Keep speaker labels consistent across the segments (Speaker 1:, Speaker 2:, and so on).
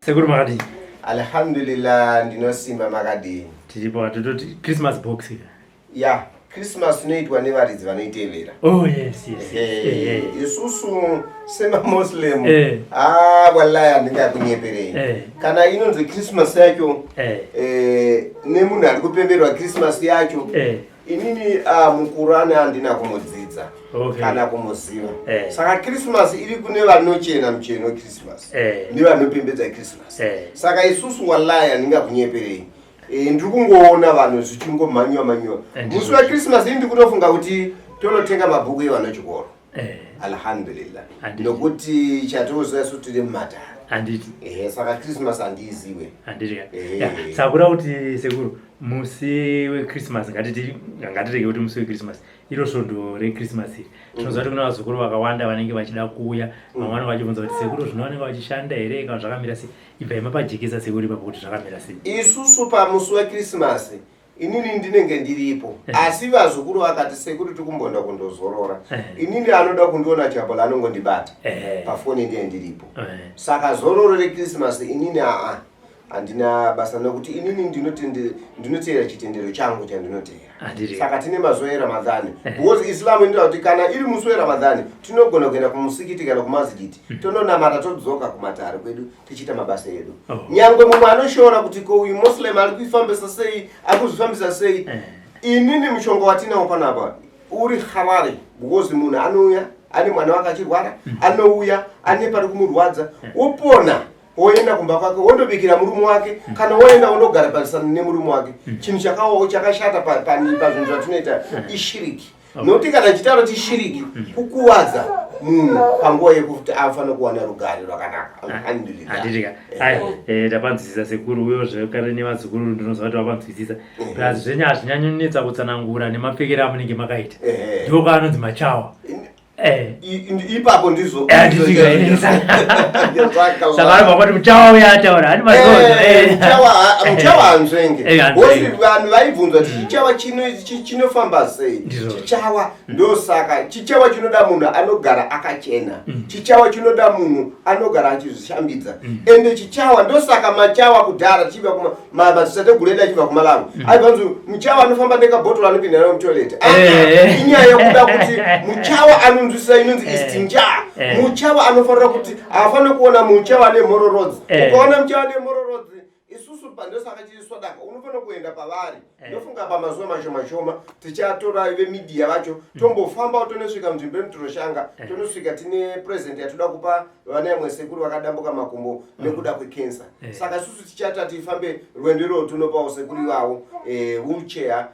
Speaker 1: Sekuru, makadii?
Speaker 2: Alhamdulillah, ndinosimba. Makadii?
Speaker 1: Tiripo. Tototi Christmas box.
Speaker 2: Ya, Christmas inoitwa nevaridzi vanoitevera.
Speaker 1: Oh yes.
Speaker 2: Isusu semaMuslim, ah, wallahi, handingakunyeperei. Kana inonzi Christmas yacho, nemunhu ari kupemberwa Christmas yacho, inini muKurani handina kumudzidza kana kumuziva. Saka Christmas iri kune vanochena mucheno Christmas nevanopembedza Christmas. Saka isusu, wallahi, handingakunyeperei, ndiri kungoona vanhu zvichingomhanyiwa manyiwa. Musi weChristmas ini ndikutofunga kuti tonotenga mabhuku evana chikoro. Alhamdulillah. Nokuti chatoziva isu tiri mumatare. Ehe, saka Christmas handiiziwe.
Speaker 1: Handiti? Ya, saka kuda kuti sekuru, musi weChristmas, ngatiti, ngatirege kuti musi weChristmas, iro svondo reChristmas iri, tinoziva kuti kuna vazukuru vakawanda vanenge vachida kuuya. Vamwe vanenge vachibvunza kuti, "Sekuru, zvino vanenge vachishanda here kana zvakamira sei?" Ibvai mapajekesa, sekuru, ipapo kuti zvakamira sei.
Speaker 2: Isusu pamusi weChristmas inini ndinenge ndiripo, asi vazukuru vakati, "Sekuru, tikumbonda kundozorora," inini anoda kundiona Chapola anongondibata pafoni, ndiye ndiripo. Saka zororo reChristmas inini aa handina basa, nekuti inini ndinotevera chitendero changu chandinotevera. Saka tine mazuva eRamadhani, because Islam inotaura kuti kana iri musi weRamadhani tinogona kuenda kumusikiti kana kumazikiti, tononamata, todzoka kumatare kwedu tichiita mabasa edu. Nyangwe mumwe anoshora kuti, "Ko uyu Muslim ari kuifambisa sei, ari kuzvifambisa sei?" Inini mushonga watinawo panapa uri halali, because munhu anouya ane mwana wake achirwara, anouya ane pari kumurwadza, wopona, woenda kumba kwake, wondobikira murume wake, kana woenda wondogara pasana nemurume wake. Chinhu chakashata pazvinhu zvatinoita ishiriki, nokuti kana chitaura kuti shiriki, kukuvadza munhu panguva yekuti afanira kuwana rugare rwakanaka. Alhamdulillah.
Speaker 1: Handitika? Ai, tapanzwisisa, sekuru. Uyo zvekare nevazukuru ndinoziva kuti vapanzwisisa. Plus zvenyu hazvinyanyonetsa kutsanangura nemapfekero amunenge makaita. Ndiko kwaanonzi machawa.
Speaker 2: Ipapo ndizvo.
Speaker 1: Handitika? Saka vanobva kuti muchawa uyo ataura hani mazozo.
Speaker 2: Muchawa hanzvenge.
Speaker 1: Hanzvenge.
Speaker 2: Because vanhu vaibvunzwa kuti chichawa chinofamba sei. Chichawa, ndosaka chichawa chinoda munhu anogara akachena. Chichawa chinoda munhu anogara achizvishambidza. Ende chichawa, ndosaka machawa kudhara tichibva madzitateguru edu achibva kuMalawi, aibvanzi muchawa anofamba nekabhotoro anopinda nayo mutoilet. Inyaya yekuda kuti muchawa anonzwisisa inonzi istinja. Muchawa anofanira kuti haafaniri kuona muchawa nemhororodzi. Ukaona muchawa nemhororodzi, isusu pandosaka chiri swadaka, unofanira kuenda pavari. Ndofunga pamazuva mashoma shoma tichatora vemedia vacho, tombofamba, tonosvika munzvimbo yeMutoroshange. Tonosvika tine present yatoda kupa vana vamwe sekuru vakadambuka makumbo nekuda kwecancer. Saka isusu tichata tifambe rwendo irwo, tonopawo sekuru ivavo wheelchair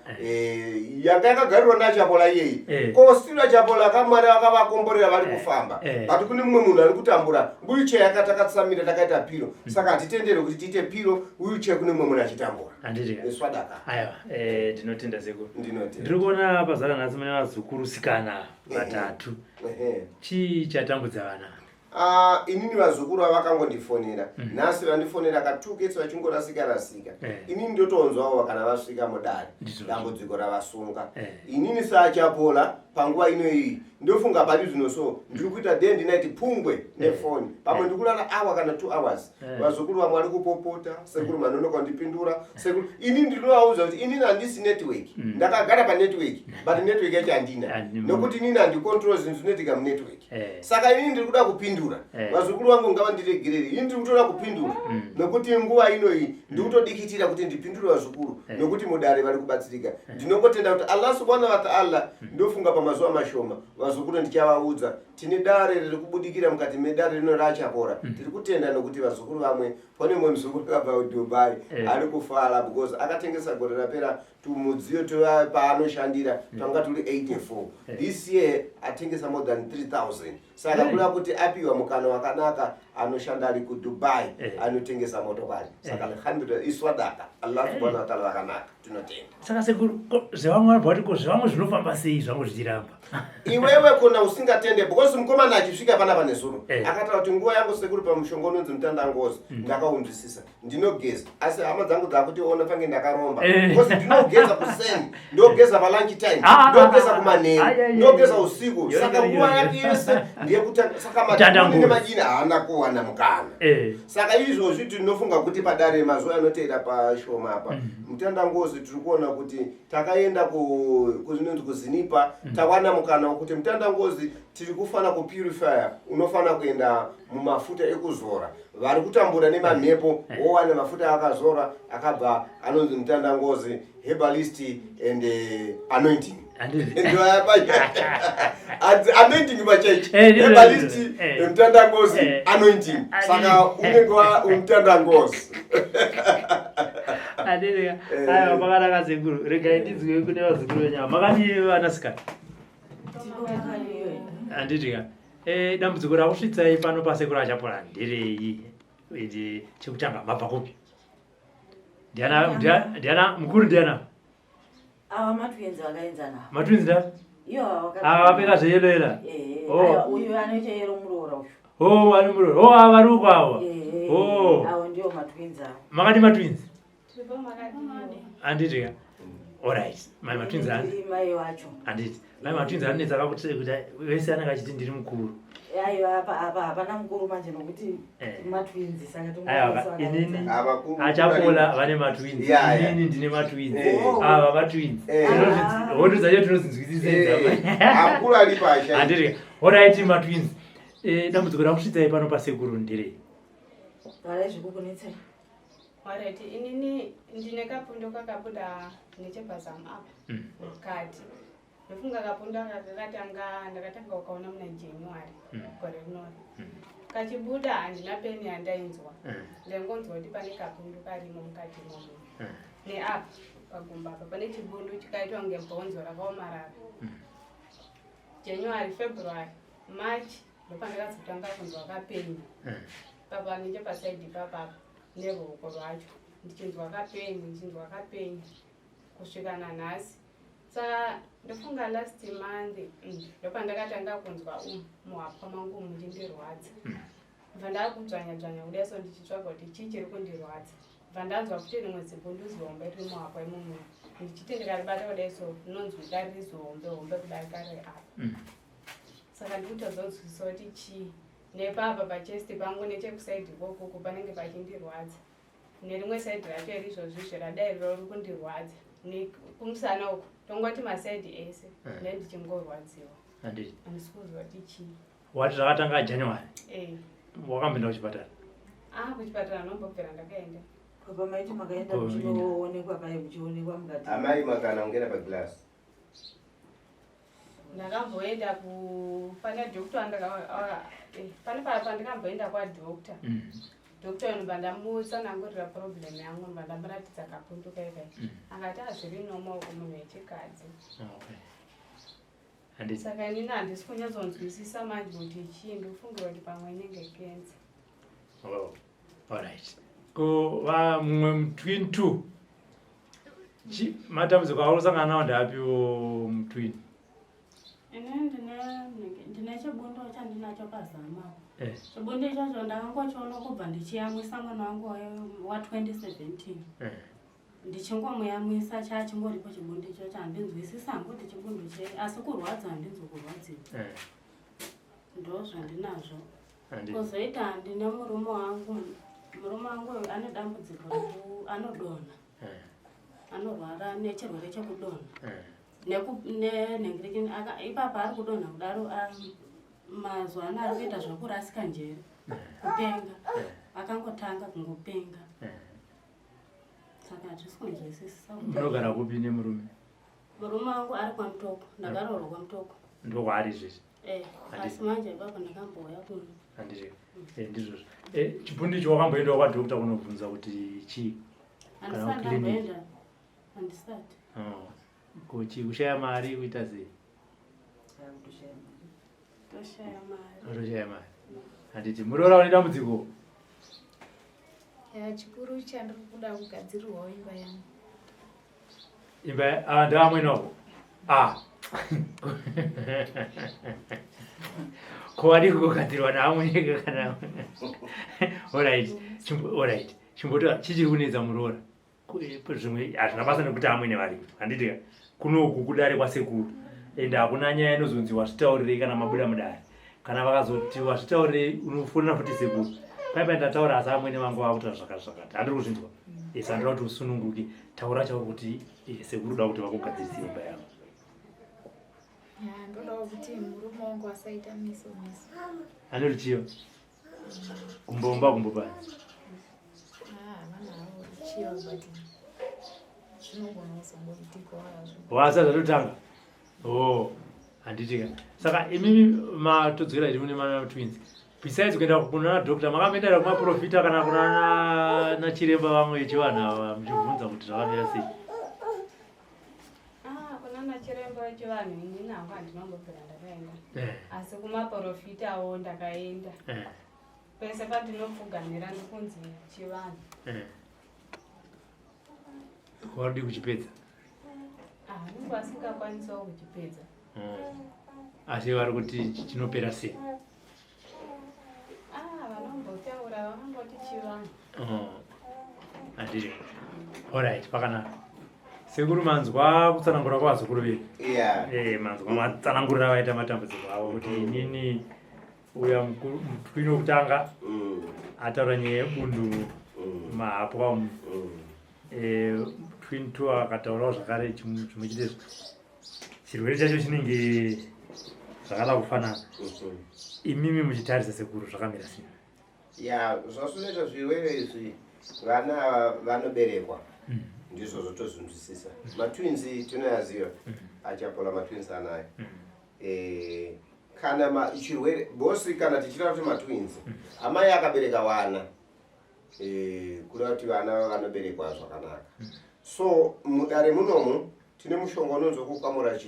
Speaker 2: yanga yakagarirwa naChapola iyeyi. Ko still Chapola kaMwari akavakomborera, vari kufamba. But kune mumwe munhu ari kutambura, wheelchair yakatakatsamira takaita piro. Saka hatitendere kuti tiite piro wheelchair kune mumwe munhu achitambura.
Speaker 1: Handitika?
Speaker 2: Eswadaka.
Speaker 1: Aiwa, ndinotenda, sekuru.
Speaker 2: Ndinotenda.
Speaker 1: Ndiri kuona pazara nhasi mune vazukuru sikana vatatu. Chii chatambudza vana?
Speaker 2: Ah, inini vazukuru vavakangondifonera nhasi, vandifonera katuketsi vachingorasika rasika. Inini ndotonzwawo kana vasvika mudare dambudziko ravasunga. Inini saChapola panguva ino iyi, ndofunga pari zvino so ndiri kuita day and night pungwe nefoni, pamwe ndikurara hour kana 2 hours. Vazukuru vamwe vari kupopota, "Sekuru, manonoka kundipindura, sekuru." Inini ndinovaudza kuti inini handisi network. Ndakagara panetwork, but network yacho handina, nokuti inini handicontrol zvinhu zvinoitika munetwork. Saka inini ndiri kuda kupindura. Vazukuru vangu ngavandiregerere, ini ndiri kutoda kupindura, nokuti nguva inoyi ndiri kutodikitira kuti ndipindure vazukuru, nokuti mudare vari kubatsirika. Ndinongotenda kuti Allah subhanahu wa taala, ndofunga pamazuva mashoma vazukuru ndichavaudza tine dare riri kubudikira mukati medare rino raChapora. Tiri kutenda nokuti vazukuru vamwe, pane mumwe muzukuru akabva kuDubai, ari kufara because akatengesa gore rapera tumudziyo tova paanoshandira twanga turi 84. This year atengesa more than 3000. Saka kuda kuti apiwa mukana wakanaka, anoshanda ari kuDubai, anotengesa motokari. Saka alhamdulillah, iswadaka, Allah subhanahu wa taala vakanaka, tinotenda.
Speaker 1: Saka sekuru, ko zvevamwe vanobva kuti, "Ko zvevamwe zvinofamba sei, zvangu zvichiramba?"
Speaker 2: Iwewe kuna usingatende, because mukomana achisvika panapa nezuro akataura kuti, "Nguva yangu, sekuru, pamushonga unonzi mutandangozi ndakaunzwisisa, ndinogeza, asi hama dzangu dzakutiona pange ndakaromba, because ndinogeza." Ndogeza kuseni, ndogeza palunch time,
Speaker 1: Ah,
Speaker 2: ndogeza
Speaker 1: ah,
Speaker 2: kumanheru,
Speaker 1: ah, ah,
Speaker 2: ndogeza
Speaker 1: ah,
Speaker 2: usiku.
Speaker 1: Yo,
Speaker 2: Saka
Speaker 1: yo,
Speaker 2: nguva
Speaker 1: yo.
Speaker 2: yake yese ndeyekutanda. Saka
Speaker 1: Kutanda
Speaker 2: madhimoni
Speaker 1: ngozi.
Speaker 2: nemajini haana kuwana mukana. Saka izvozvi tinofunga kuti padare mazuva anoteera pashoma apa mutanda ngozi tiri kuona kuti takaenda kunonzi kuzinipa, tawana mukana wekuti mutanda ngozi tiri kufana kupurifya, unofana kuenda mumafuta ekuzora. Vari kutambura nemamhepo wowana mafuta akazora akabva anonzi mutanda ngozi herbalist and anointing.
Speaker 1: Handiti.
Speaker 2: Anointing pachechi,
Speaker 1: Ndizvo,
Speaker 2: herbalist,
Speaker 1: ndizvo.
Speaker 2: Mutanda ngozi, anointing. Saka unenge mutanda ngozi.
Speaker 1: Handiti. Aiwa, makanaka sekuru. Regai ndinzwe kune vazukuru venyama. Makadii vanasikana? Handiti ka? Dambudziko rakusvitsai pano pasekuru Achapola nderei? Ende chekutanga, mabva kupi? Ndiana mukuru? Ndiana?
Speaker 3: Ava matwins, vakaenzana.
Speaker 1: Matwins nda?
Speaker 3: Iyo.
Speaker 1: Ava vapfeka zveyellow ela? Oh.
Speaker 3: Uyu anoita yellow muroora uyu.
Speaker 1: Oh, vari muroora. Oh, ava vari uko ava. Oh.
Speaker 3: Avo ndiwo matwins avo.
Speaker 1: Makati matwins?
Speaker 4: Tiripo, makadii?
Speaker 1: Handiti ka? Alright, mai matwins ani?
Speaker 3: Ndiri mai vacho.
Speaker 1: Handiti mai matwins anonetsa kakuti kuti vese anenge achiti ndiri mukuru.
Speaker 3: Aiwa, apa hapana mukuru manje nokuti matwins, saka
Speaker 1: Aiwa,
Speaker 3: tongoisa.
Speaker 1: inini
Speaker 2: Avakuru.
Speaker 1: Achapola vane matwins.
Speaker 2: Ya.
Speaker 1: Inini ndine matwins. Ava matwins. Hondo dzacho tinodzinzwisisa.
Speaker 2: Akuru ari pasha.
Speaker 1: Handiti? Alright, matwins. Dambudziko rakusvitsai pano pasekuru nderei?
Speaker 3: Varai zvikukunetsai.
Speaker 4: Alright, inini ndine kapundo kakabuda nechepazamu apa mukati. Ndofunga kapundo aka kakatanga, ndakatanga kukaona muna January gore rinori. Kachibuda handina pain yandainzwa. Ndaingonzwa kuti pane kapundu karimo mukati imomo. Neapa pagumba apa pane chibundu chikaitwa kunge bhonzo rakaomarara. January, February, March ndopandakazotanga kunzwa kapain. Papa nechepasaidi papapa neruoko rwacho, ndichinzwa kapain, ndichinzwa kapain kusvika nanhasi. Saka ndofunga last month ndopandakatanga kunzwa muhapwa mangu muchindirwadza. Bva ndakudzvanya dzvanya kudai so ndichitsvaga kuti chii chiri kundirwadza, bva ndanzwa futi rimwe zibundu zihombe riri muhapwa imomo, ndichiti ndikaribata kudai so rinonzwika riri zihombe hombe kudarika riri apa. Saka ndikutadza kunzwisisa kuti chii. Nepapa pachest pangu nechekusaidhi ikokoko panenge pachindirwadza, nerimwe saidhi racho iri izvozvi zviradai riro riri kundirwadza, nekumusana uku, tongoti masaidhi ese ne ndichingorwadziwa.
Speaker 1: Handiti.
Speaker 4: Handisi kuziva kuti chii.
Speaker 1: Wati zvakatanga January?
Speaker 4: Eh.
Speaker 1: Wakamboenda kuchipatara?
Speaker 4: Ah, kuchipatara nombobvira ndakaenda.
Speaker 3: Papa, maiti makaenda
Speaker 1: Oh,
Speaker 3: muchinoonekwa paye, muchionekwa mukati?
Speaker 2: Amai makana ungena paglass.
Speaker 4: Ndakamboenda ku pane doctor pane pandakamboenda kwadoctor. Doctor ndobva ndamutsanangurira problem yangu, ndobva ndamuratidza kapundu kaikai. Akati hazviri normal kumunhu wechikadzi.
Speaker 1: Okay, handiti.
Speaker 4: Saka inini handisi kunyatsonzwisisa manje kuti chii. Ndikufungira kuti pamwe inenge cancer.
Speaker 1: Oh, alright. Ko va mumwe mutwin two, matambudziko auri kusangana nawo ndeapiwo mutwin?
Speaker 5: Ini ndine chibundo chandinacho pazama. Chibundo ichocho ndakangochiona kubva ndichiyamwisa mwana wangu wa 2017. Ndichingomuyamwisa chachingoripo chibundo ichocho. Handinzwisisi hangu kuti chibundo chei, asi kurwadza handinzwi kurwadziwa. Ndo zvandinazvo.
Speaker 1: Handiti.
Speaker 5: Kuzoita ndine murume wangu. Murume wangu uyu ane dambudziko anodonha. Anorwara nechirwere chekudonha. Nenhingirikini ipapa ari kudonha kudaro, mazuva ano ari kuita zvekurasika njere, kupenga. Akangotanga kungopenga. Saka hatisi kunzwisisa.
Speaker 1: Munogara kupi nemurume?
Speaker 5: Murume wangu ari kwaMutoko, ndakaroorwa kwaMutoko.
Speaker 1: Ndokwaari izvezvi?
Speaker 5: Eh, asi manje ipapo ndakambouya kuno.
Speaker 1: Handiti. Ndizvozvo. Chibundo icho wakamboendawo kwadoctor kunobvunza kuti chii? Kana
Speaker 5: Handisati.
Speaker 1: kuclinic?
Speaker 5: Ndamboenda, handisati.
Speaker 1: Oh. Ko chii, kushaya mari, kuita sei?
Speaker 3: Kutoshaya mari.
Speaker 5: Toshaya mari.
Speaker 1: Kutoshaya mari. Handiti. Muroora, une dambudziko?
Speaker 6: Ya, chikuru chandiri kuda kugadzirirwawo imba yangu.
Speaker 1: Imba? Ah, ndevamwene wako. Ah, ko wadii kugadzirwa naamwene kana? Alright, alright, chimbotora. Chichiri kunetsa muroora? Zvimwe hazvina basa nekuti amwene varimo, handiti ka? Kunoku kudare kwasekuru, ende hakuna nyaya inozonzi wazvitaurirei kana mabuda mudare. Kana vakazoti wazvitaurirei, unofonera futi sekuru, pai pai ndataura, asi amwene vangu vakutaura zvakati zvakati, handiri kuzvinzwa. Esi handira kuti usununguke, taura chauri kuti sekuru da kuti vakugadzirise imba yavo.
Speaker 6: Ndodawo kuti murume wangu asaita miso miso.
Speaker 1: Ane ruchiva kumbomba kumbo pani? Wasa zvatotanga. Oh, handitika. Saka imimi matodzokera iri mune matwins, besides kuenda kuna doctor, makamboenda kumaprofita kana kuna nachiremba vamwe vechivanhu ava muchibvunza kuti zvakamira sei?
Speaker 4: Ah, kuna nachiremba vechivanhu inini hangu handinombobvira ndakaenda, asi kumaprofitawo ndakaenda. Pese pandinopfugamira ndikunzi chivanhu.
Speaker 1: Warudi kuchipedza?
Speaker 4: Ah, anenge asingakwanisawo kuchipedza.
Speaker 1: Asi vari kuti chinopera sei?
Speaker 4: Ah, vanombotaura vanongoti chivanhu.
Speaker 1: Handiti. Alright, pakanaka. Sekuru, manzwa kutsanangura kwavazukuru vedu?
Speaker 2: Yeah.
Speaker 1: Manzwa matsanangurira vaita matambudziko avo kuti inini uya mutwini wekutanga ataura nyaya yebundu mahapwa umu. Twin two akataurawo zvakare chimwe chete, chirwere chacho chinenge zvakada kufanana. Imimi muchitarisa, sekuru, zvakamira sei?
Speaker 2: Ya, zvazvinoita zvirwere izvi, vana ava vanoberekwa, ndizvo zvotozvinzwisisa. Matwins tinoyaziva, achapola matwins anayo. Kana chirwere bosi, kana tichireva kuti matwins, amai akabereka vana, kuda kuti vana vanoberekwa zvakanaka. So mudare munomu tine mushonga unonzi kukamura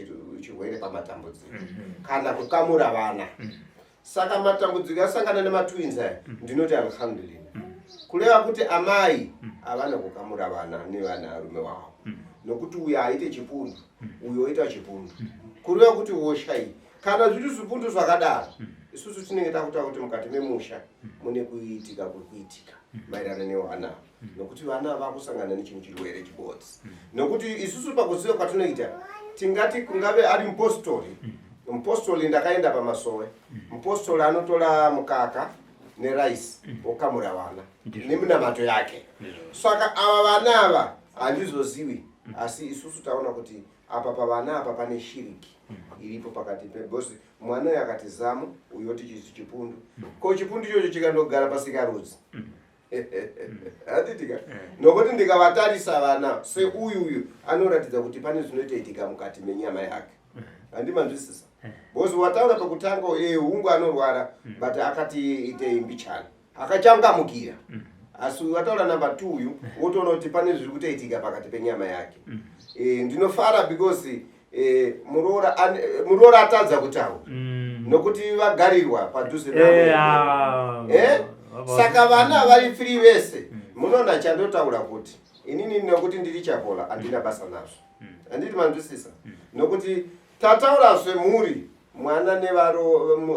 Speaker 2: chirwere pamatambudziko kana kukamura vana. Saka matambudziko asangana nematwins aya, ndinoti alhamdulillah, kureva kuti amai havana kukamura vana nevana varume wavo, nokuti uyo aite chipundu, uyo oita chipundu, kureva kuti hosha iyi kana zviri zvipundu zvakadaro, isusu tinenge takutaura kuti mukati memusha mune kuitika kuri kuitika maererano nevana ava, nokuti vana vakusangana nechinhu chirwere chibodzi. Nokuti isusu pakuziva kwatinoita, tingati kungave ari mupostori. Mupostori, ndakaenda pamasowe, mupostori anotora mukaka neraisi okamura vana neminamato yake. Saka ava vana ava handizozivi, asi isusu taona kuti apa pavana apa pane shiriki iripo pakati because mwana uyu akati zamu, uyu oti chipundu. Ko chipundu ichocho chikandogara pasikarudzi, handitika? Nokuti ndikavatarisa vana seuyu uyu anoratidza kuti pane zvinotoitika mukati menyama yake, handimanzwisisa? Because wataura pekutanga, hungu anorwara, but akati itei mbichana akachangamukira, asi wataura number two uyu wotoona kuti pane zviri kutoitika pakati penyama yake. Ndinofara because muroora atadza kutaura nokuti vagarirwa padhuze
Speaker 1: Eh, ah,
Speaker 2: Saka vana vari free vese. Munoona chandotaura kuti inini nokuti ndiri chapola handina basa nazvo, handiti manzwisisa? Nokuti tataura zvemhuri, mwana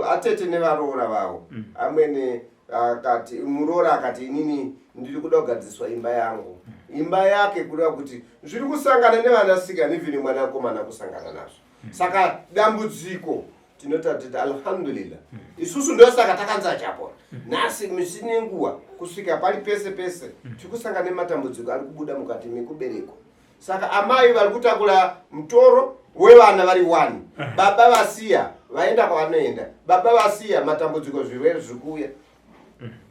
Speaker 2: atete nevaroora vavo. Amwene akati, muroora akati, inini ndiri kuda kugadziswa imba yangu, imba yake, kureva kuti zviri kusangana nevanasikana, even mwanakomana kusangana nazvo. Saka dambudziko tinotati alhamdulillah, isusu ndosaka takanzi achapora nhasi misi nenguva kusvika pari pese pese tiri kusangana nematambudziko ari kubuda mukati mekuberekwa. Saka amai vari kutakura mutoro wevana vari one, baba vasiya vaenda kwavanoenda, baba vasiya matambudziko, zvirwere zviri kuuya,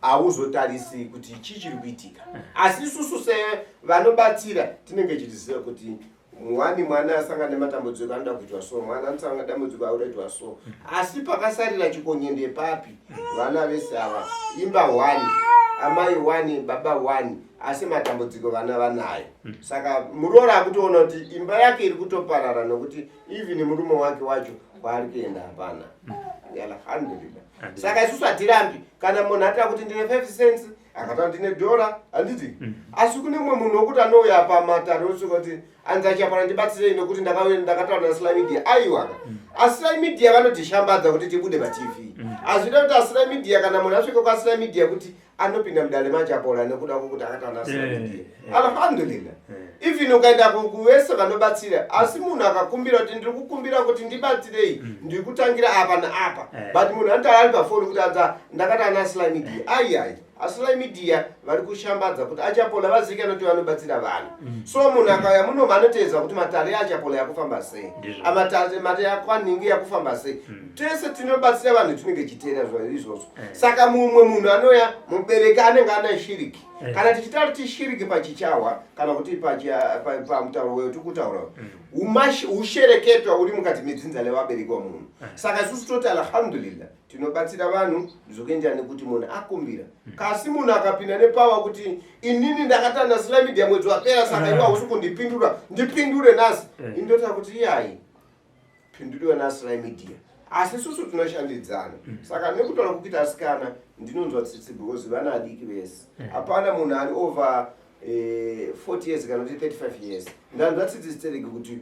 Speaker 2: hauzotarisi kuti chii chiri kuitika. Asi isusu sevanobatsira tinenge tichiziva kuti mwani mwana asangana nematambudziko anoda kuitwa so, mwana anosangana nedambudziko anoda kuitwa so, asi pakasarira chikonyende papi? Vana vese ava imba one, amai one, baba one, asi matambudziko vana vanayo. Saka muroora akutoona kuti imba yake iri kutoparara, nokuti even murume wake wacho kwaari kuenda hapana. Alhamdulillah. Saka isusu hatirambi kana munhu atira kuti ndine 5 cents, akataura ndine dhora, handiti? Asi kune mumwe munhu wokuti anouya pamatare osvika kuti anzi achapara ndibatsirei nokuti ndakataura naSly Media. Aiwa, Asrai Media vanotishambadza kuti tibude paTV. Hazvida kuti Asrai Media kana munhu asvika kuAsrai Media kuti anopinda mudare maChapola nekuda kwokuti akataura Asrai Media. Alhamdulillah. Even ukaenda kuvese vanobatsira asi munhu akakumbira kuti ndiri kukumbira kuti ndibatsirei ndiri kutangira apa naapa but munhu anotaura ari pafoni kuti anza ndakati ana Asrai Media. Ai ai. Asrai Media vari kushambadza kuti Achapola vazivikanwa kuti vanobatsira vanhu. So munhu akauya muno vanoteedza kuti matare eAchapola yakufamba sei. Amatare mate akwaningi yakufamba sei. Tese tinobatsira vanhu tinenge tichiteera izvozvo. Saka mumwe munhu anouya mubereki anenge ana shiriki. Kana tichitaura kuti shiriki pachichawa kana kuti pamutauro wetu kutaura ushereketwa uri mukati medzinza levabereki wamunhu. Saka isusu toti alhamdulillah tinobatsira vanhu zvokuenderana nekuti munhu akumbira. Kasi munhu akapinda nepawa kuti inini ndakatanda Sly Media mwedzi wapera saka iwe hausi kundipindura, ndipindure nhasi. Indota kuti iyayi pinduriwa naSly Media. Asi isusu tinoshandidzana. Saka nekutaura kukuita asikana ndinonzwa tsitsi because vana adiki vese. Hapana munhu ari over 40 years kana kuti 35 years. Ndanzwa tsitsi zitereki kuti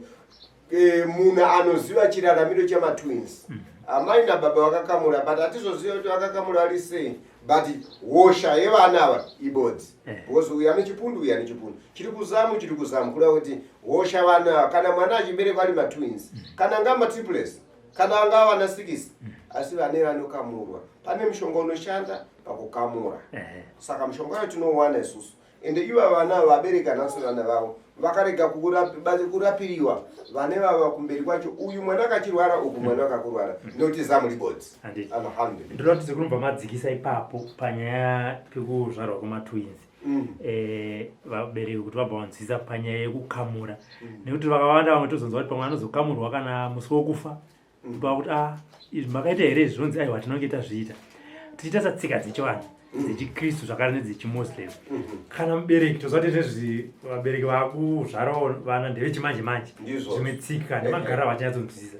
Speaker 2: munhu anoziva chiraramiro chematwins. Amai nababa vakakamura but hatizoziva kuti vakakamura vari sei but hosha yevana ava ibodzi. Because uyu ane chipundu uyu ane chipundu. Chiri kuzamu chiri kuzamu kureva kuti hosha vana ava kana mwana achiberekwa ari matwins kana anga matriplets kana anga vana 6 asi vane vanokamurwa. Pane mushonga unoshanda pakukamura. Saka mushonga uyo tinowana isusu. Ende iva vana vabereka nhasi vana vavo vakarega kurapiriwa vane vava kumberi kwacho uyu mwana akachirwara uku mwana akakurwara nekuti zamu ribodzi. Alhamdulillah.
Speaker 1: Ndinoda kuti sekuru mubva madzikisa ipapo panyaya pekuzvarwa kwematwins. Vabereki kuti vabva vanzwisisa panyaya yekukamura. Nekuti vakawanda vamwe tozonzwa kuti pamwe anozokamurwa kana musi wokufa. Kupa kuti izvi makaita here izvi zvonzi aiwa tinonge tazviita. Tichitarisa tsika dzechivanhu dzechikristu zvakare nedzechimuslim. Kana mubereki toziva kuti nezvi vabereki vakuzvarawo vana ndevechimanje manje. Zvimwe tsika nemagariro avachanyatsonzwisisa.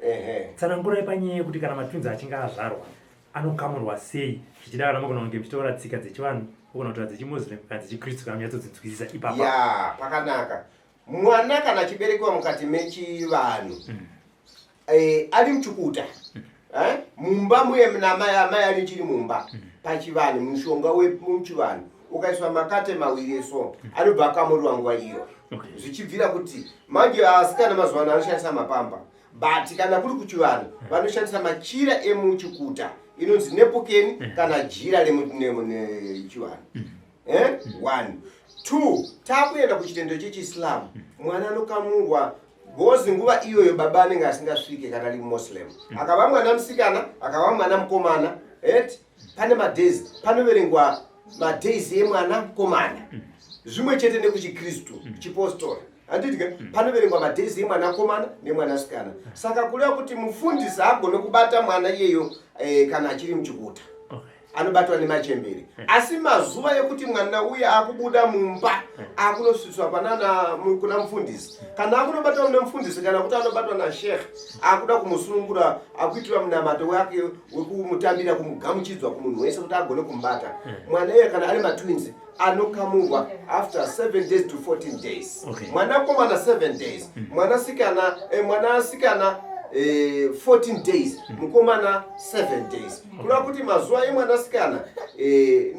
Speaker 1: Tsanangurai panyaya yekuti kana matwins achinge azvarwa anokamurwa sei zvichida kana mogona kunge muchitaura tsika dzechivanhu mogona kutaura dzechimuslim kana dzechikristu kana munyatsodzinzwisisa ipapa.
Speaker 2: Ya, pakanaka. Mwana kana achiberekwa mukati mechivanhu ari muchukuta mumba muye namai amai ari chiri mumba pachivanhu mushonga wemuchivanhu ukaiswa makate mawiri so anobva akamuriwa nguva iyo. Zvichibvira kuti manje asikana mazuva ano anoshandisa mapamba but kana kuri kuchivanhu vanoshandisa machira emuchikuta inonzi nepukeni kana jira remuchivanhu. 1 2 takuenda kuchitendero chechiIslam mwana anokamurwa because nguva iyoyo baba anenge asingasvike kana ari Muslim. Akava mwana musikana akava mwana mukomana pane madays panoverengwa madays emwana mukomana. Zvimwe chete nekuchiKristu chipostori. Handiti ke panoverengwa madays emwana mukomana nemwanasikana. Saka kureva kuti mufundisi haagone kubata mwana iyeyo kana achiri muchikuta. Anobatwa nemachembere. Asi mazuva ekuti mwana uya akubuda mumba akunosvitswa kuna mufundisi. Kana akunobatwa nemufundisi kana kuti anobatwa nasheikh akuda kumusunungura akuitira munamato wake wekumutambira kumugamuchidzwa kumunhu wese kuti agone kumubata. Mwana iye kana ari matwins anokamurwa after 7 days to 14 days. Mwana komana 7 days. Mwana sikana 14 days. Mukomana 7 days. Kureva kuti mazuva emwanasikana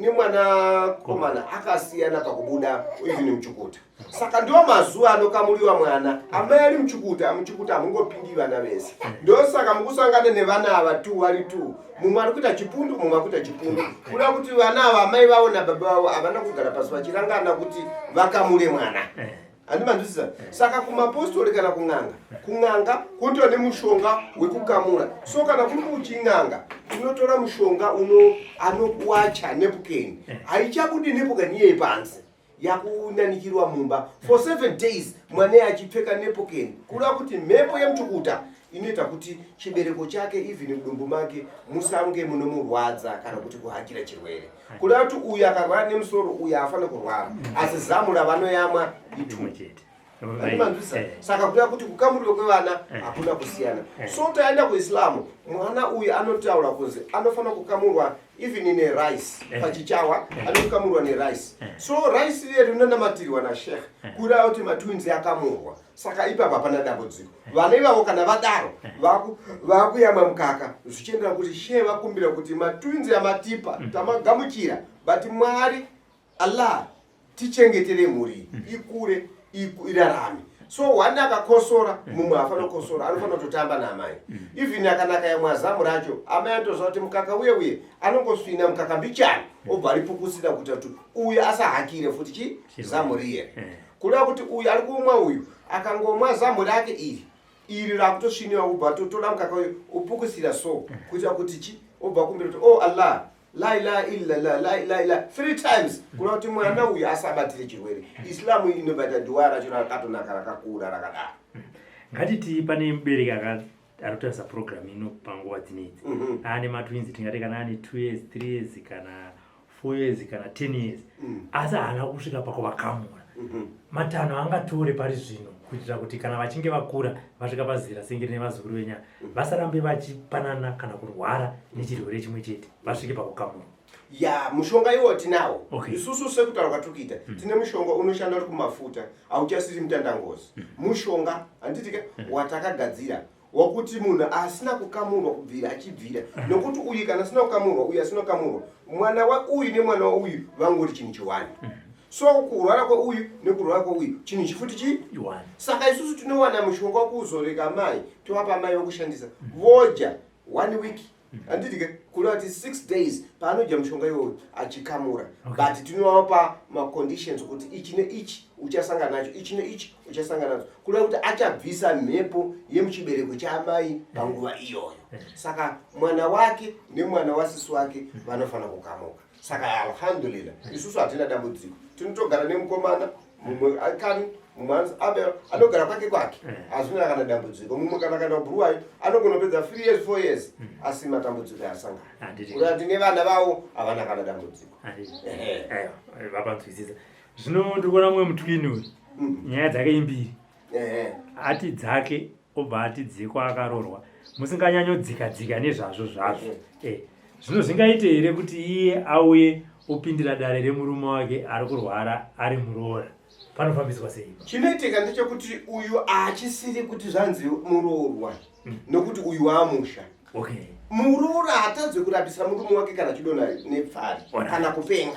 Speaker 2: nemwana komana akasiyana pakubuda even muchukuta. Saka ndiwo mazuva anokamuriwa mwana. Amai ari muchukuta, muchukuta hamungopindi vana vese. Ndosaka mukusangana nevana ava 2 vari 2. Mumwe ari kuita chipundu, mumwe ari kuita chipundu. Kureva kuti vana ava amai vavo nababa vavo havana kugara pasi vachirangana kuti vakamure mwana. Handimanzwisisa. Saka kumapostori kana kun'anga, kun'anga kunotora nemushonga wekukamura. So kana kuri kuchin'anga tinotora mushonga anowacha nepukeni. Haichabudi nepukeni iye panze. Yakunanikirwa mumba for 7 days mwana achipfeka nepukeni. Kureva kuti mhepo yemuchukuta inoita kuti chibereko chake even mudumbu make musange munomurwadza kana kuti kuhakira chirwere. Kureva kuti uyu akarwara nemusoro uyu haafaniri kurwara. Asi zamu ravanoyamwa
Speaker 1: itumwe chete.
Speaker 2: Handimanzwisisa. Saka kureva kuti kukamurirwa kwevana hakuna kusiyana. So taenda kuIslam, mwana uyu anotaura kunzi anofanira kukamurwa even in a rice. Pachichawa anokamurwa nerice. So rice riye rinonamatirwa nasheikh. Kureva kuti matwins akamurwa. Saka ipapo hapana dambudziko. Vana ivavo kana vadaro vakuyamwa mukaka zvichienderana kuti she vakumbira kuti matwins amatipa tamagamuchira, but Mwari Allah tichengetere mhuri ikure, irarame. So one akakosora, mumwe haafanira kukosora, anofanira kutotamba naamai. Even akanaka yamwa zamu racho, amai anotoziva kuti mukaka uye uye anongosvina mukaka mbichana, obva aripukusira kuita kuti uyu asahakire futi chi zamu riye. Kureva kuti uyu ari kumwa, uyu akangomwa zamu rake iri, iri rakutosviniwa, ubva totora mukaka uyu upukusira, so kuitira kuti chi obva kumbira kuti, "Oh Allah, la ilaha illa la la ilaha illa," three times, kureva kuti mwana uyu asabatire chirwere. Islamu inobata dua racho rakatonaka, rakakura rakadaro.
Speaker 1: Ngatiti pane mubereki ari kutarisa program ino panguva dzinedzi, aane matwins, tingati kana ane 2 years, 3 years, kana 4 years, kana 10 years, asi haana kusvika pakuvakamura. Matanho angatore pari zvino kuitira kuti kana vachinge vakura, vasvika pazera senge rine vazukuru venyaya, vasarambe vachipanana kana kurwara nechirwere chimwe chete, vasvike pakukamura?
Speaker 2: Ya, mushonga iwo tinawo. Isusu sekutaura kwatiri kuita, tine mushonga unoshanda uri kumafuta, hauchasiri mutandangozi. Mushonga, handitika, watakagadzira wakuti munhu asina kukamurwa kubvira achibvira, nokuti uyu kana asina kukamurwa, uyu asina kukamurwa, mwana wauyu nemwana wauyu vangori chinhu chiwani. So kurwara kweuyu nekurwara kweuyu chinhu chifuti chi
Speaker 1: Iwani.
Speaker 2: Saka isusu tinowana mushonga wekuzoreka mai, tovapa mai vokushandisa, vodya one week, handiti ke? Kureva kuti 6 days paanodya mushonga iwoyo achikamura. But tinovapa maconditions kuti ichi neichi uchasangana nacho, ichi neichi uchasangana nacho, kureva kuti achabvisa mhepo yemuchibereko chaamai panguva iyoyo. Saka mwana wake nemwana wasisi wake vanofanira kukamuka. Saka alhamdulillah, isusu hatina dambudziko. Tinotogara nemukomana mumwe akani, mumwe anzi Abel, anogara kwake kwake, hazvina kana dambudziko. Mumwe kana kaenda kuBhuruwayo anogona kupedza 3 years, 4 years, asi matambudziko asangana.
Speaker 1: Handiti.
Speaker 2: Kureva tine vana vavo havana kana dambudziko.
Speaker 1: Handiti.
Speaker 2: Ehe.
Speaker 1: Aiwa, vapanzwisisa. Zvino ndiri kuona mumwe mutwini uyu, nyaya dzake imbiri. Ati dzake, obva ati dzekwaakaroorwa, musinganyanyodzika dzika nezvazvo zvazvo. Zvino zvingaite here kuti iye auye opindira dare remurume wake ari kurwara ari muroora? Panofambiswa sei?
Speaker 2: Chinoitika ndechekuti uyu haachisiri kuti zvanzi muroorwa, nokuti uyu waamusha. Muroora hatadze kurapisa murume wake kana chidonha nepfari kana kupenga,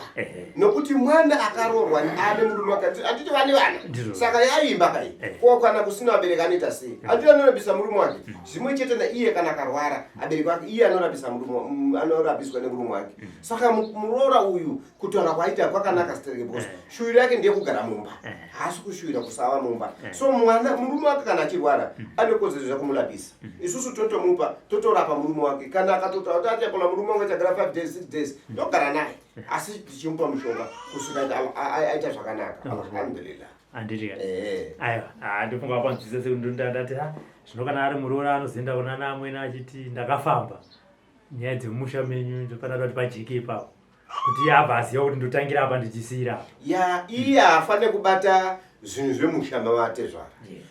Speaker 2: nokuti mwana akaroorwa ane murume wake, handiti vane vana? Saka yaimba kai. Ko kana kusina vabereki anoita sei? Handiti anorapisa murume wake? Zvimwe chete naiye, kana akarwara abereki wake, iye anorapisa murume, anorapiswa nemurume wake. Saka muroora uyu kutaura kwaita kwakanaka stereke, because shuwiro yake ndeyekugara mumba, haasi kushuwira kusava mumba. So mwana murume wake kana achirwara ane kodzero zvekumurapisa. Isusu totomupa, totorapa murume wake. Kana akatotaura kuti achapola, murume wangu achagara 5 days, 6 days, ndogara naye, asi tichimupa mushonga kusvika aita zvakanaka, alhamdulillah.
Speaker 1: Handiti ka? Aiwa, handifunga wapanzwisisa. Sekundondandati ha, zvino kana ari muroora anozoenda kuna naamwene achiti ndakafamba nyaya dzemumusha menyu, ndofanira kuti pajeke ipapo kuti iye abva aziva kuti ndotangira apa, ndichisiyira apa.
Speaker 2: Ya, iye haafaniri kubata zvinhu zvemusha mavatezvara,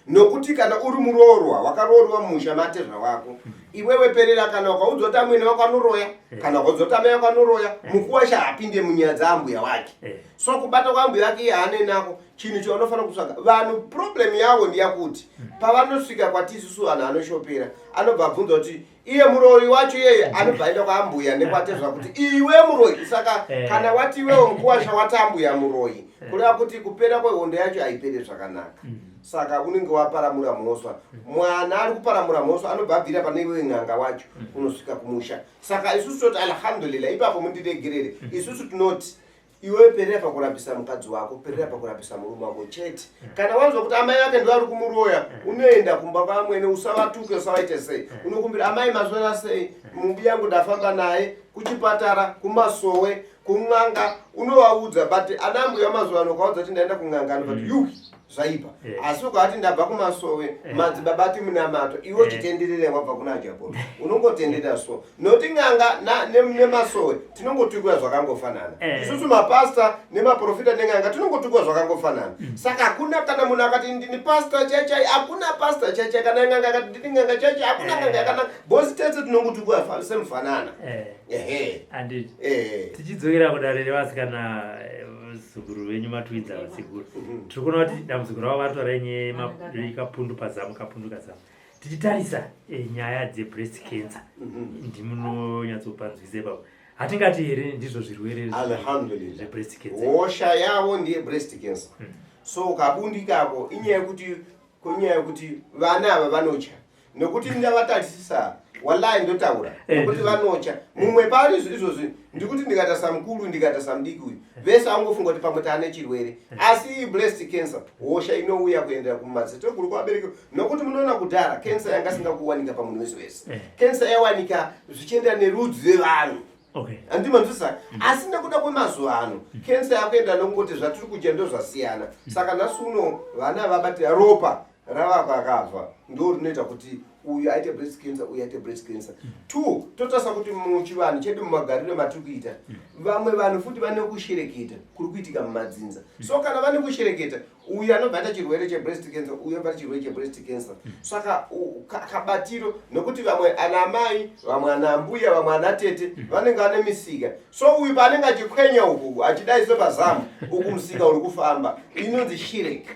Speaker 2: nokuti kana uri muroorwa wakaroorwa mumusha matezvara wako, iwewe perera. Kana ukaudzwa kuti amwene wako anoroya, kana ukaudzwa kuti amai wako anoroya, mukuwasha haapinde munyaya dzaambuya wake. So kubata kwaambuya wake iye haane nako. Chinhu chaunofanira kutsvaga, vanhu problem yavo ndiyakuti pavanosvika kwati isusu vanhu anoshopera, anobva abvunza kuti iye muroyi wacho iyeye anobva aenda kwaambuya nekwatezva kuti iwe muroyi. Saka kana wati iwewo mukuwasha wati ambuya muroyi, kureva kuti kupera kwehondo yacho haiperi zvakanaka. Saka unenge waparamura mhosva. Mwana ari kuparamura mhosva anobva abvira pane iwewe n'anga wacho unosvika kumusha. Saka isusu toti alhamdulillah, ipapo mundiregerere, isusu tinoti iwe perera pakurapisa mukadzi wako, perera pakurapisa murume wako chete. Kana wanzwa kuti amai vake ndo vari kumuroya, unoenda kumba kwamwene, usavatuke, usavaite sei, unokumbira, "Amai, maswera sei? Mumbi yangu ndafamba naye kuchipatara, kumasowe, kun'anga." Unovaudza. But ana mbuya mazuva ano, ukaudza kuti ndaenda kun'anga, anobva yuwi, zvaipa. Asi ukavati ndabva kumasowe, madzibaba ati munamato, iwe uchitenderera wabva kuna Ajapolo, unongotenderera. So nokuti n'anga nemasowe tinongotukwa zvakangofanana. Isusu mapasta nemaprofita nen'anga tinongotukwa zvakangofanana. Saka hakuna kana munhu akati ndini pasta chaichai, hakuna pasta chaichai. Kana n'anga akati ndini n'anga chaichai, hakuna n'anga yakanaka, bosi tese tinongotukwa semufanana. Ehe.
Speaker 1: Handiti. Tichidzokera kudare revasikana. Vazukuru venyu matwins ava sekuru. Tiri kuona kuti dambudziko ravo vari kutaura inyaya yekapundu pazamu, kapundu kazamu. Tichitarisa eh, nyaya dzebreast cancer ndimunonyatsopanzwisa ipapo. Hatingati here ndizvo zvirwere
Speaker 2: Alhamdulillah.
Speaker 1: zvebreast cancer?
Speaker 2: Hosha yavo ndiye breast cancer. So kabundi kako inyaya yekuti kunyaya yekuti vana ava vanotya nekuti ndavatarisisa wallahi ndotaura
Speaker 1: Eh,
Speaker 2: nekuti vanotya mumwe pari izvozvi ndikuti ndikaita samukuru ndikaita samudiki uyu vese angofunga kuti pamwe taane chirwere asi iyi breast cancer hosha inouya kuendera kumadziteteguru kuvabereki nokuti munoona kudhara cancer yanga isingakuwanika pamunhu wese wese
Speaker 1: Eh.
Speaker 2: cancer yawanika zvichiendera nerudzi rwevanhu
Speaker 1: Okay.
Speaker 2: handimanzwisisa asi nekuda kwemazuva ano kensa yakuenda nokungoti zvatiri kudya ndo zvasiyana saka nhasi uno vana vabatira ropa rava kwakabva ndo rinoita kuti uyu aite breast cancer uyu aite breast cancer two totarisa kuti muchivanhu chedu mumagariro matiri kuita vamwe vanhu futi vane kushereketa kuri kuitika mumadzinza so kana vane kushereketa uyu anobva aita chirwere chebreast cancer uyu anobva aita chirwere chebreast cancer saka kabatiro nokuti vamwe ana amai vamwe ana ambuya vamwe ana tete vanenge vane misika so uyu paanenge achikwenya uku achidai sepazamu uku musika uri kufamba inonzi shirek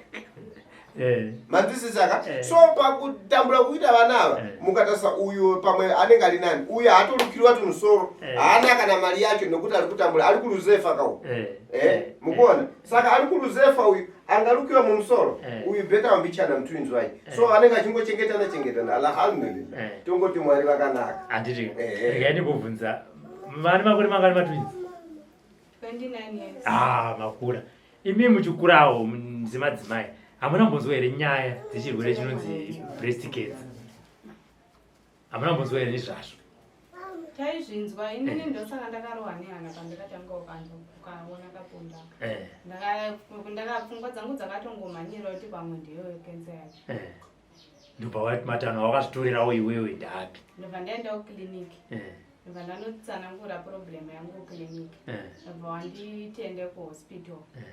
Speaker 1: Eh.
Speaker 2: manzwisisaka
Speaker 1: Eh.
Speaker 2: so pakutambura kuita vana ava
Speaker 1: Eh.
Speaker 2: mukatarisa uyu pamwe anenge ari nani uyu haatorukirwa tumusoro
Speaker 1: Eh.
Speaker 2: haana kana mari yacho nokuti ari kutambura ari kuruzefa kau
Speaker 1: Eh.
Speaker 2: Eh, mukuona saka ari kuruzefa uyu angarukiwa mumusoro
Speaker 1: Eh.
Speaker 2: uyu beta wambichana mutwins wai so anenge achingochengetana chengetana alhamdulillah
Speaker 1: Eh.
Speaker 2: tongoti mwari vakanaka
Speaker 1: Handiti.
Speaker 2: Eh, eh.
Speaker 1: Regai ndikubvunza. Vane makore mangani matwins?
Speaker 4: 29 years.
Speaker 1: Ah, makura. Imi muchikurawo semadzimai hamuna kumbonzwa here nyaya dzechirwere chinonzi breast cancer? Hamuna kumbonzwa here nezvazvo?
Speaker 4: Taizvinzwa inini ndosaka ndakarohwa nehana pandakatanga ukanzwa ukaona kapunda.
Speaker 1: Eh,
Speaker 4: Ndaka pfungwa dzangu dzakatongomhanyira kuti pamwe ndiyo kensa yacho.
Speaker 1: eh. Ndobva wati matanho awakazvitorerawo iwewe ndaapi?
Speaker 4: Ndobva ndaenda kukiliniki.
Speaker 1: Eh,
Speaker 4: Ndobva ndanotsanangura problem yangu kukiliniki.
Speaker 1: eh,
Speaker 4: Ndobva wanditende kuhospital.
Speaker 1: eh,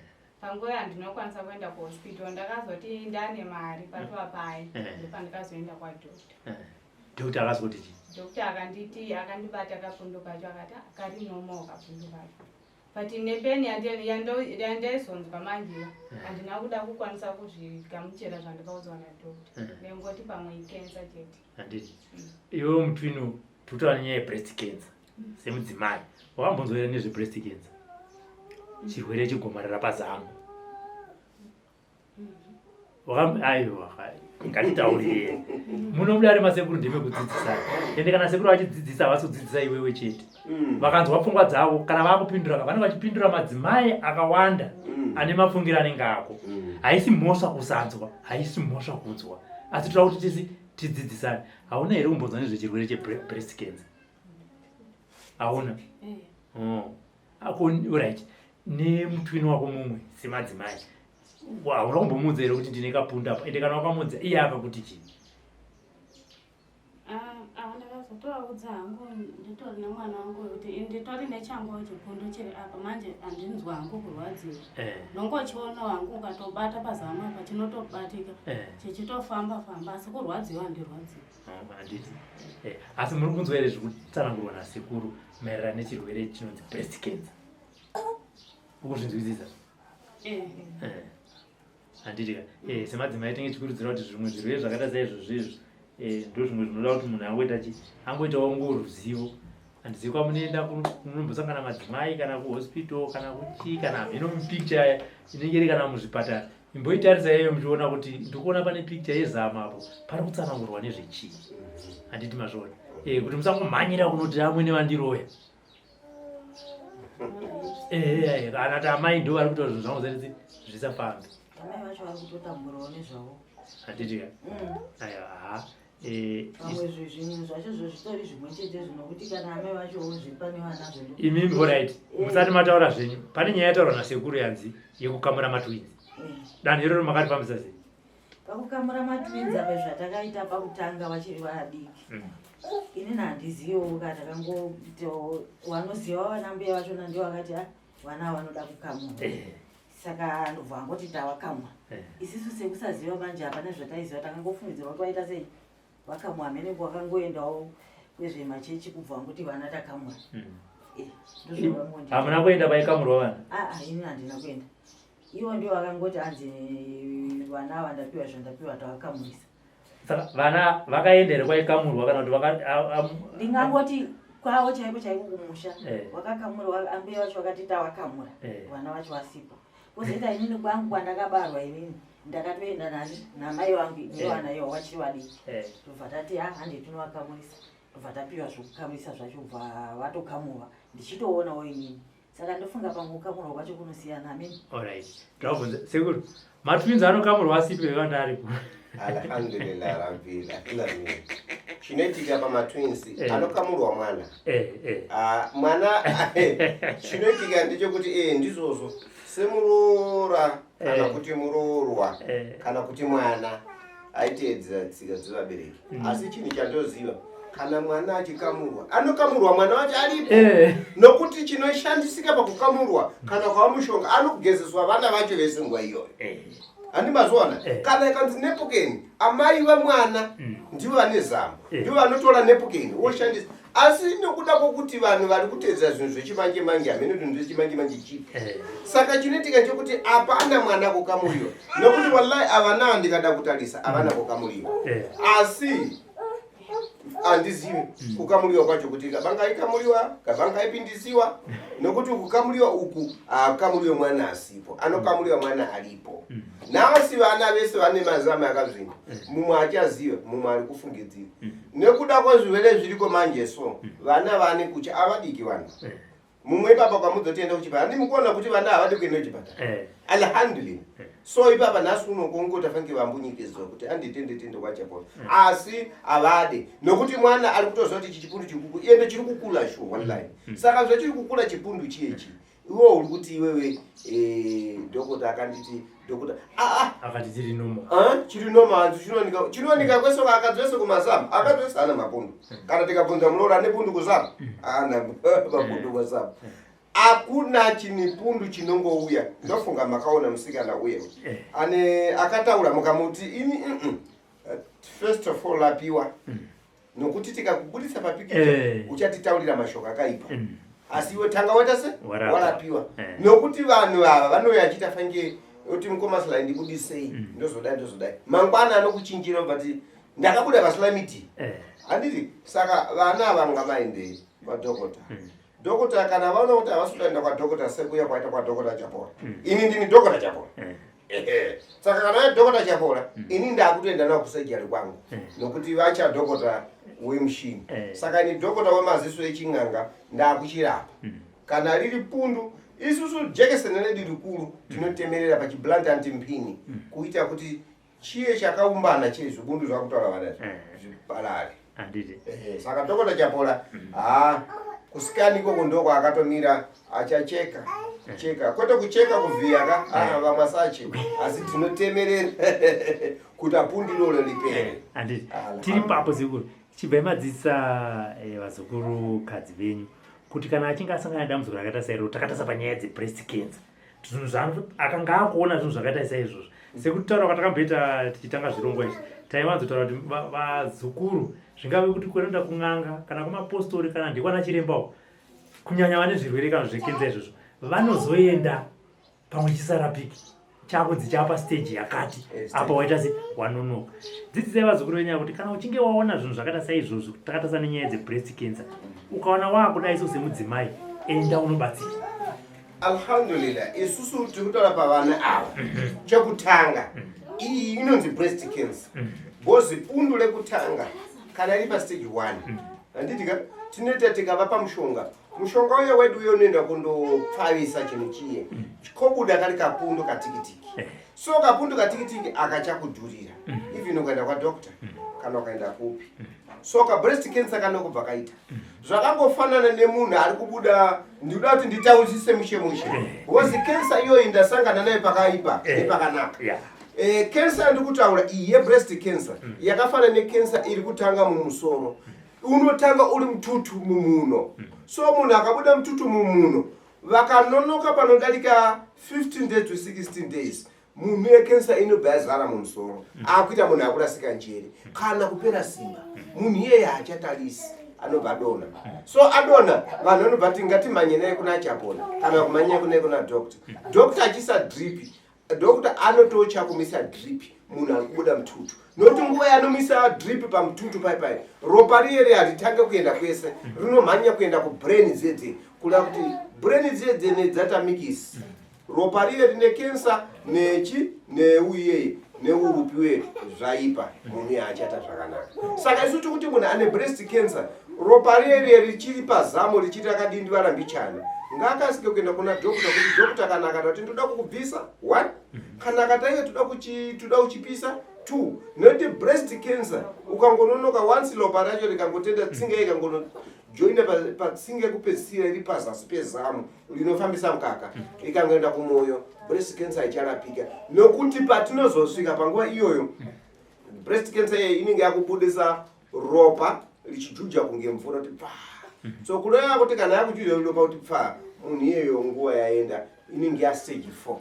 Speaker 4: Panguva yandinokwanisa kuenda kuhospital ndakazoti ndane mari patova paye
Speaker 1: Eh.
Speaker 4: ndopandikazoenda kwadhokta.
Speaker 1: eh. Doctor akazoti chii?
Speaker 4: Dhokta akanditi akandibata kapundu kacho akati "Ah, kari normal kapundu kacho but nepeni yandaizonzwa manje handina kuda kukwanisa kuzvigamuchira zvandikaudzwa nadhokta
Speaker 1: Eh.
Speaker 4: ndingoti pamwe ikensa chete
Speaker 1: Handiti. Iwewe mutwini tutaura nenyaya yebreast cancer semudzimai wakambonzwa here nezvebreast cancer? Chirwere chegomarara pazamu. Aiwa ngatitaurire muno mudare masekuru ndemekudzidzisana ende kana sekuru vachidzidzisa havasi kudzidzisa iwewe chete vakanzwa pfungwa dzavo kana vakupindura vanenge vachipindura madzimai akawanda ane mafungiro anenge ako haisi mhosva kusanzwa haisi mhosva kunzwa asi toda kuti tisi tidzidzisane hauna here kumbonzwa nezvechirwere chebreast cancer hauna
Speaker 5: Eh.
Speaker 1: Oh. Ako right nemutwini wako mumwe semadzimai hauna kumbomuudza here kuti ndine kapunda apa ende kana wakamuudza iye akakuti chii
Speaker 5: Ah, ah, ndakazotovaudza hangu nditori nemwana wangu wekuti nditori nechangu chipundu chiri apa manje handinzwa hangu kurwadziwa
Speaker 1: Eh,
Speaker 5: ndongochionawo hangu ukatobata pazamu apa chinotobatika
Speaker 1: eh.
Speaker 5: chichitofamba famba asi kurwadziwa handirwadziwa
Speaker 1: Oh, handiti Eh, asi muri kunzwa here zviri kutsanangurwa nasekuru maererano nechirwere chinonzi breast cancer ukuzvinzwisisa
Speaker 5: Eh,
Speaker 1: Eh, handiti ka Eh, semadzimai tinge tichikurudzira kuti zvimwe zvirwere zvakaita saizvozvo izvo eh, ndo zvimwe zvinoda kuti munhu angoita chi angoitawo ngoruzivo handizivi kwamunoenda kunombosangana madzimai kana kuhospital kana kuchii kana hameno mupicture inenge iri kana muzvipatara imboitarisa iyoyo muchiona kuti ndikuona pane picture yezama apo pari kutsanangurwa nezvechii handiti mazviona Eh, kuti musangomhanyira kunoti amwene vandiroya Eh, kana kuti amai ndo vari kuita zvinhu zvangu zati zvisafambe
Speaker 3: amai vacho vari kutotamburawo nezvavo
Speaker 1: handiti ka aiwa ha Eh,
Speaker 3: pamwe zvinhu zvacho zvo zvitori zvimwe chete zvinokuti kana amai vachowo zviri pane vanazvo
Speaker 1: imimi alright musati mataura zvenyu pane nyaya yataurwa nasekuru yanzi yekukamura matwins danho iroro makarifambisa sei
Speaker 3: pakukamura matwins apa zvatakaita pakutanga vachiri vadiki inini handiziviwo ka takangoitawo vanoziva vana mbuya vachona ndivo vakati "Ah, vana ava vanoda kukamura saka ndobva angoti tavakamwa isisu sekusaziva manje hapana zvataiziva takangofungidzirwa kuti vaita sei vakamwa hamene wakangoendawo kwezvemachechi kubva angoti vana takamwa Eh, ndozvavangondi
Speaker 1: Hamuna kuenda paikamurwa vana?
Speaker 3: aa ah, ini handina kuenda. Ivo ndivo vakangoti hanzi vana ava ndapiwa zvandapiwa tavakamurisa.
Speaker 1: Saka vana vakaenda here kwaikamurwa kana kuti vaka
Speaker 3: Ndingangoti kwavo chaiko chaiko kumusha
Speaker 1: Eh.
Speaker 3: wakakamura, ambuya vacho vakati tawakamura
Speaker 1: Eh.
Speaker 3: vana vacho vasipo. Kozoita inini kwangu kwandakabarwa inini ndakatoenda nani namai vangu nevana ivo vachiri vadiki. Tobva tati ha hande tinovakamurisa, tobva tapiwa zvokukamurisa zvacho, bva vatokamurwa ndichitoonawo inini. Saka ndofunga pamwe kukamurwa kwacho kunosiyana amene.
Speaker 1: Alright, ndabvunza sekuru, matwins anokamurwa asipi vevanda aripo?
Speaker 2: Alhamdulillah rabbil alamin. Chinoitika pamatwins, anokamurwa mwana. Ah, mwana chinoitika ndechekuti ndizvozvo semuroora kana kuti muroorwa kana kuti mwana aiteedzera tsika dzevabereki. Asi chinhu chandoziva, kana mwana achikamurwa anokamurwa mwana wacho aripo. Nokuti chinoshandisika pakukamurwa kana kwava mushonga anogezeswa vana vacho vese nguva iyoyo. Handi mazviona? Kana ikanzi nepukeni, amai vemwana ndivo vane zamo, ndivo vanotora nepukeni woshandisa. Asi nokuda kwokuti vanhu vari kuteedzera zvinhu zvechimanje manje, hamene zvinhu zvechimanje manje chipi. Saka chinoitika chekuti hapana mwana kukamuriwa, nokuti wallahi avana, ndikada kutarisa havana kukamuriwa. Asi handizivi kukamuriwa kwacho kuti kabanga ikamuriwa, kabanga ipindisiwa, nokuti kukamuriwa uku hakamuriwe mwana asipo, anokamuriwa mwana aripo. Nhasi vana vese vane mazama akazvimba, mumwe achaziva, mumwe ari kufungidzira. Nekuda kwezvirwere zviriko manje, so vana vane kutya, avadiki vanhu. Mumwe ipapa kwamuzotienda kuchipatara, handi mukuona kuti vana havadi kuenda kuchipatara? Alhamdulillah. So ipapa nhasi uno kongota fange vambunyikidzwa kuti anditende kwachapona, asi havade nokuti mwana ari kutoziva kuti ichi chipundu chikuku ende chiri kukula sure, wallahi. Saka zvachiri kukula chipundu chiyechi, iwe uri kuti iwewe dhokota akanditi, dhokota aa
Speaker 1: Akati chiri normal.
Speaker 2: Ah, chiri normal. Hanzi chinowanika, chinowanika kwese, akadzi wese kumazamu, akadzi wese ana mapundu. Kana tikabvunza muroora ane pundu kuzamu, ana mapundu kuzamu. Hakuna chinipundu chinongouya. Ndofunga makaona musikana uye ane akataura, mukamuti ini First of all apiwa nokuti tikakubudisa papikicha uchatitaurira mashoko akaipa. Asi iwe tanga waita se
Speaker 1: Warapa.
Speaker 2: Warapiwa.
Speaker 1: Nokuti
Speaker 2: Nokuti vanhu ava vanouya achiita fange kuti mukoma Sly ndibudisei, ndozodai ndozodai, mangwana anokuchinjira but ndakabuda paSly. Handiti? Saka vana ava ngavaende kwadhokota. Dhokota kana vaona kuti havasi kuenda kwadhokota, sekuya kwaita kwadhokota Chapora, ini ndini dhokota Chapora. Ehe. Saka kana ya dhokota Chapora, ini ndakutoenda nawo kusurgery kwangu nokuti vacha dhokota wemushini. Saka ni dhokota wemaziso eching'anga, ndakuchirapa. Kana riri pundu, isusu jekeseni redu rikuru tinotemerera pachiblunt antimphini kuita kuti chiye chakaumbana chiri zvibundu zvakutaura vana izvi zviparare.
Speaker 1: Handiti?
Speaker 2: Ehe, saka dhokota Chapola ha kusikani ikoko ndoko akatomira achacheka cheka, kwete kucheka kuvhiya ka. Ah, vamwe sache, asi tinotemerera kuti apundu iroro ripere.
Speaker 1: Handiti?
Speaker 2: Ala.
Speaker 1: Tiri papo sekuru, chibvai madzidzisa vazukuru kadzi venyu kuti kana achinge asangana nedambudziko rakaita sairoro, takatarisa panyaya dzebreast cancer, zvinhu zvaano akanga akuona zvinhu zvakaita saizvozvo, sekutaura kwatakamboita tichitanga zvirongwa izvi, taiwanzotaura kuti vazukuru zvingave kuti kunoenda kun'anga kana kumapostori kana ndikwana chirembawo, kunyanya vane zvirwere kana zvekenza izvozvo, vanozoenda pamwe chisarapiki chakunzi chapa stage yakati.
Speaker 2: Stage.
Speaker 1: Apa waita se wanonoka. Dzidzisai vazukuru venyaya kuti kana uchinge waona zvinhu zvakaita saizvozvo, takatarisa nenyaya dzebreast cancer, ukaona waakudai so semudzimai, enda unobatsira.
Speaker 2: Alhamdulillah, isusu tiri kutaura pavana ava, chekutanga iyi inonzi breast cancer because pundu rekutanga kana iri pastage 1, handiti ka? Tinoita tikavapa mushonga, mushonga uye wedu uye unoenda kundopfavisa chinhu chiye, kobuda kari kapundu katikitiki. So kapundu katikitiki akachakudhurira even ukaenda kwadoctor kana ukaenda kupi. So kabreast cancer kanokubva kaita zvakangofanana nemunhu ari kubuda. Ndikuda kuti nditaudzise mushe mushe because cancer iyoyi ndasangana nayo pakaipa nepakanaka. Cancer yandiri kutaura iyi yebreast cancer yakafanana necancer iri kutanga mumusoro, unotanga uri mututu mumuno. So munhu akabuda mututu mumuno, vakanonoka panodarika 15 days to 16 days, munhu yekensa inobva yazara mumusoro, akuita munhu akurasika njere kana kupera simba. Munhu iyeye haachatarisi. anobva adonha. So adonha, vanhu vanobva ti ngatimhanye naye kuna Chapona kana kumhanya kunaye kuna doctor. Doctor achiisa drip, doctor anotocha kumisa drip munhu ari kubuda mututu, nokuti nguva yanomisa drip pamututu pai pai ropa riye riye haritange kuenda kwese, rinomhanya kuenda kubrain dzedze, kuda kuti brain dzedze nedzatamikisi ropa riye rine kensa nechi neuyeye neurupi uye zvaipa munhu yaachaita zvakanaka. Saka isu tikuti munhu ane breast cancer, ropa riye riye richiri pazamo richiri rakadindivara mbichana, ngaakasike kuenda kuna doctor, kuti doctor kana akati kuti ndoda kukubvisa one, kana akati aiwe toda kuchipisa two, nekuti breast cancer ukangononoka once ropa racho rikangotenda tsinga ikangonojoina patsinga yekupedzisira iri pazasi pezamu rinofambisa mukaka, ikangoenda kumwoyo, breast cancer icharapika, nokuti patinozosvika panguva iyoyo breast cancer iyoyo inenge yakubudisa ropa richijuja kunge mvura kuti pfa. So kureva kuti kana yakujuja ropa kuti pfa, munhu iyeyo nguva yaenda, inenge yastage 4.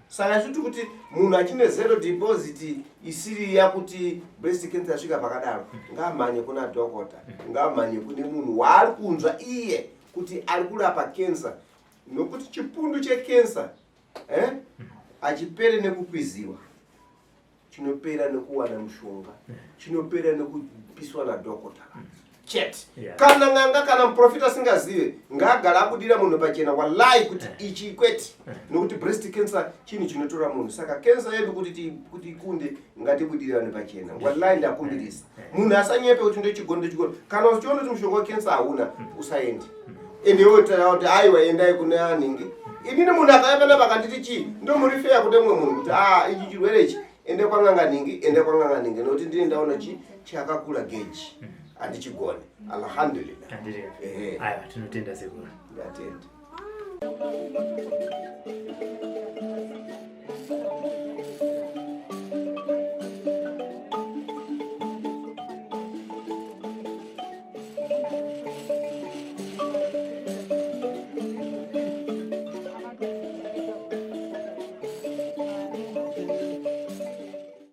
Speaker 2: Saka isuti kuti munhu achine zero deposit isiri yakuti breast cancer yasvika pakadaro, ngaamhanye kuna dhokota, ngaamhanye kune munhu waari kunzwa iye kuti ari kurapa cancer, nokuti chipundu checancer hachipere nekukwiziwa, chinopera nekuwana mushonga, chinopera nekupiswa nadhokota chete. Kana n'anga kana muprofita asingazive, ngaagara abudira munhu pachena, wallahi, kuti ichi kwete, nokuti breast cancer chinhu chinotora munhu. Saka cancer yedu kuti ikunde, ngatibudire vanhu pachena. Wallahi, ndakumbirisa, munhu asanyepe kuti ndochigona, ndochigona. Kana uchiona kuti mushonga wecancer hauna, usaende. Ende iwe taura kuti aiwa, endai kune anhingi. Inini munhu akauya panapa akanditi chii, ndomurifeya kune mumwe munhu kuti a ichi chirwere ichi, ende kwang'anga nhingi, ende kwang'anga nhingi, nokuti ndine ndaona chi chakakura geji, handichigone, alhamdulillah.
Speaker 1: Handiti?
Speaker 2: Ehe.
Speaker 1: Aiwa, tinotenda sekuru.
Speaker 2: Ndatenda.